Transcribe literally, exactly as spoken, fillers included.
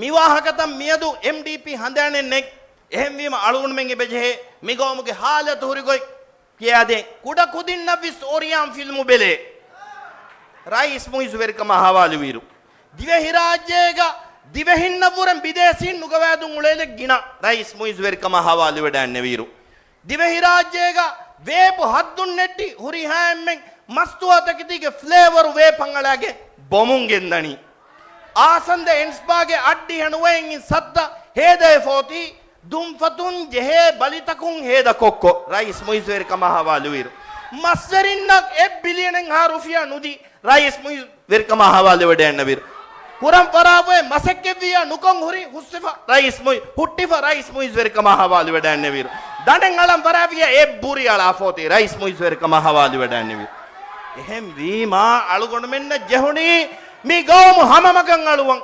މިވާހަކަތައް މިއަދު އެމްޑީޕީ ހަނދާނެއް ނެތް. އެހެންވީމަ އަޅުގަނޑުމެން އެބަޖެހޭ މިގައުމުގެ ހާލަތު ހުރިގޮތް ކިޔާދޭން. ކުޑަކުދިންނަށްވެސް އޯރިޔާން ފިލްމު ބެލޭ. ރައީސް މުއިއްޒު ވެރިކަމާ ހަވާލުވިއިރު، ދިވެހިރާއްޖޭގަ ދިވެހިންނަށްވުރެން ބިދޭސީން ނުގަވާދުން އުޅޭލެއް ގިނަ. ރައީސް މުއިއްޒު ވެރިކަމާ ހަވާލުވެޑާންނެވިއިރު، ދިވެހިރާއްޖޭގަ ވޭޕު ހައްދުން ނެއްޓި ހުރިހާ އެންމެން މަސްތުވާތަކެތީގެ ފްލޭވަރު ވޭޕް ހަނގަޅާގެ ބޮމުން ގެންދަނީ. އާސަންދެ އެންސްޕާގެ އައްޑިހަ ނުވައެއް އިން ސައްތަ ހޭދައެ ފޯތީ ދުންފަތުން ޖެހޭ ބަލިތަކުން ހޭދަ ކޮއްކޮ. ރައީސް މުއިއްޒު ވެރިކަމާ ހަވާލުވިއިރު، މަސްވެރިންނަށް އެއް ބިލިއަނެއްހާ ރުފިޔާ ނުދީ. ރައީސް މުއިއްޒު ވެރިކަމާ ހަވާލުވެޑައިންނެވިއިރު، ކުރަން ފަރާތްވޭ މަސައްކަތްވިއްޔާ ނުކޮން ހުރި ހުސްވެފަ ރައީސް މުއި-، ހުއްޓިފަ ރައީސް މުއިއްޒު ވެރިކަމާ ހަވާލުވެޑައިންނެވިއިރު، ދަނޑެއް އަޅަން ފަރާތްވިއްޔާ އެއް ބުރި އަޅާ ފޯތި ރައީސް މުއިއްޒު ވެރިކަމާ ހަވާލުވެޑައިންނެވިއިރު. އެހެން ވީމާ އަޅުގަނޑުމެންނަށް ޖެހުނީ މި ގައުމު ހަމަ މަގަށް އަޅުވަން.